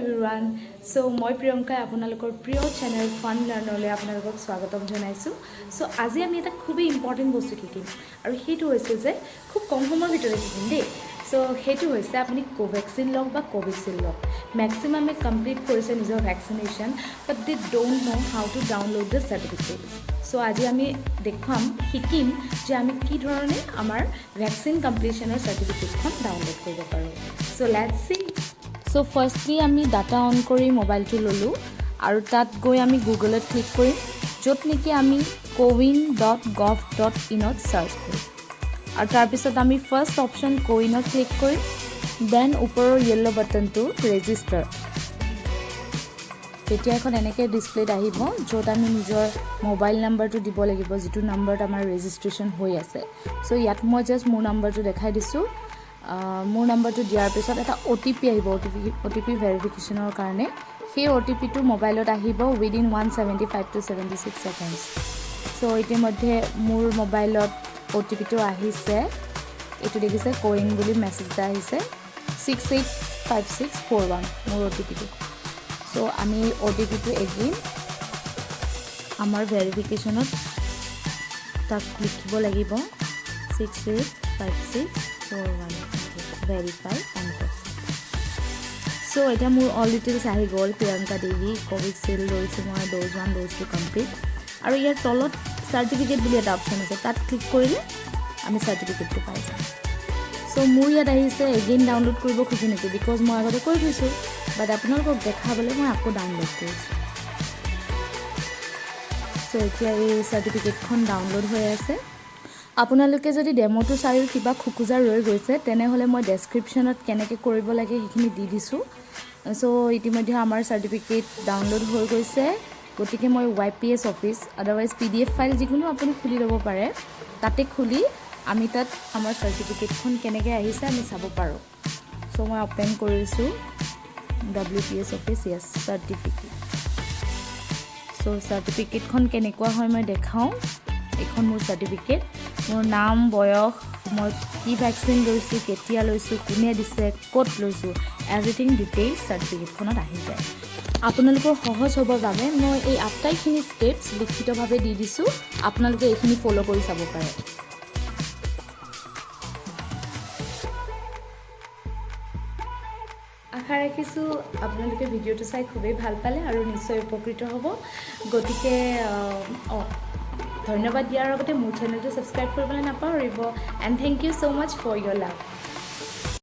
Everyone. চ' মই প্ৰিয়ংকাই আপোনালোকৰ প্ৰিয় চেনেল ফান লাৰ্ণলৈ আপোনালোকক স্বাগতম জনাইছোঁ। চ' আজি আমি এটা খুবেই ইম্পৰ্টেণ্ট বস্তু শিকিম আৰু সেইটো হৈছে যে খুব কম সময়ৰ ভিতৰতে শিকিম দেই। চ' সেইটো হৈছে আপুনি কোভেক্সিন লওক বা কোভিচিল্ড লওক, মেক্সিমামে কমপ্লিট কৰিছে নিজৰ vaccination, but they don't know how to download the certificate. So আজি আমি দেখুৱাম, শিকিম যে আমি কি ধৰণে আমাৰ ভেকচিন কমপ্লিশ্যনৰ চাৰ্টিফিকেটখন ডাউনলোড কৰিব পাৰোঁ। So let's see. So firstly আমি ডাটা অন কৰি মোবাইলটো ল'লোঁ আৰু তাত গৈ আমি গুগলত ক্লিক কৰিম, য'ত নেকি আমি cowin.gov.inত চাৰ্চ কৰিম আৰু তাৰপিছত আমি ফাৰ্ষ্ট অপশ্যন কোৱিনত ক্লিক কৰিম, then ওপৰৰ য়েল্ল' বাটনটো ৰেজিষ্টাৰ। তেতিয়া এখন এনেকৈ ডিছপ্লেত আহিব, য'ত আমি নিজৰ মোবাইল নাম্বাৰটো দিব লাগিব, যিটো নাম্বাৰত আমাৰ ৰেজিষ্ট্ৰেশ্যন হৈ আছে। চ' ইয়াত মই জাষ্ট মোৰ নাম্বাৰটো দেখাই দিছোঁ। মোৰ নাম্বাৰটো দিয়াৰ পিছত এটা অ'টিপি আহিব, অ'টিপি ভেৰিফিকেশ্যনৰ কাৰণে। সেই অ'টিপিটো মোবাইলত আহিব within 175 to 76 seconds. So ইতিমধ্যে মোৰ মোবাইলত অ'টিপিটো আহিছে। এইটো দেখিছে, কোৱিন বুলি মেছেজ এটা আহিছে, 685641 মোৰ অ'টিপিটো। চ' আমি অ'টিপিটো এগেইন আমাৰ ভেৰিফিকেশ্যনত তাক লিখিব লাগিব, 685641, verify and. So এতিয়া মোৰ অল ডিটেইলছ আহি গ'ল। প্ৰিয়ংকা দেৱী, কোভিচিল্ড লৈছোঁ মই, dose 1, dose 2 complete। আৰু ইয়াৰ তলত চাৰ্টিফিকেট বুলি এটা অপশ্যন আছে, তাত ক্লিক কৰিলে আমি চাৰ্টিফিকেটটো পাই যাম। চ' মোৰ ইয়াত আহিছে, এগেইন ডাউনলোড কৰিব খোজোঁ নেকি, because মই আগতে কৰি থৈছোঁ, বাট আপোনালোকক দেখাবলৈ মই আকৌ ডাউনলোড কৰিছোঁ। চ' এতিয়া এই চাৰ্টিফিকেটখন ডাউনলোড হৈ আছে। আপোনালোকে যদি ডেম'টো চায়ো কিবা খোকোজা ৰৈ গৈছে, তেনেহ'লে মই ডেছক্ৰিপশ্যনত কেনেকৈ কৰিব লাগে সেইখিনি দি দিছোঁ। চ' ইতিমধ্যে আমাৰ চাৰ্টিফিকেট ডাউনলোড হৈ গৈছে। গতিকে মই ৱাইপিএছ অফিচ, আদাৰৱাইজ পিডিএফ ফাইল যিকোনো আপুনি খুলি ল'ব পাৰে। তাতে খুলি আমি তাত আমাৰ চাৰ্টিফিকেটখন কেনেকৈ আহিছে আমি চাব পাৰোঁ। চ' মই অ'পেন কৰিছোঁ WPS office, yes, certificate. So চাৰ্টিফিকেটখন কেনেকুৱা হয় মই দেখাওঁ। এইখন মোৰ চাৰ্টিফিকেট। মোৰ নাম, বয়স, মই কি ভেকচিন লৈছোঁ, কেতিয়া লৈছোঁ, কোনে দিছে, ক'ত লৈছোঁ, এভৰিথিং ডিটেইলছ চাৰ্টিফিকেটখনত আহি যায়। আপোনালোকৰ সহজ হ'বৰ বাবে মই এই আটাইখিনি ষ্টেপছ লিখিতভাৱে দি দিছোঁ। আপোনালোকে এইখিনি ফ'ল' কৰি চাব পাৰে। আশা ৰাখিছোঁ আপোনালোকে ভিডিঅ'টো চাই খুবেই ভাল পালে আৰু নিশ্চয় উপকৃত হ'ব। গতিকে অঁ, ধন্যবাদ দিয়াৰ আগতে মোৰ চেনেলটো ছাবস্ক্ৰাইব কৰিবলৈ নাপাহৰিব and thank you so much for your love.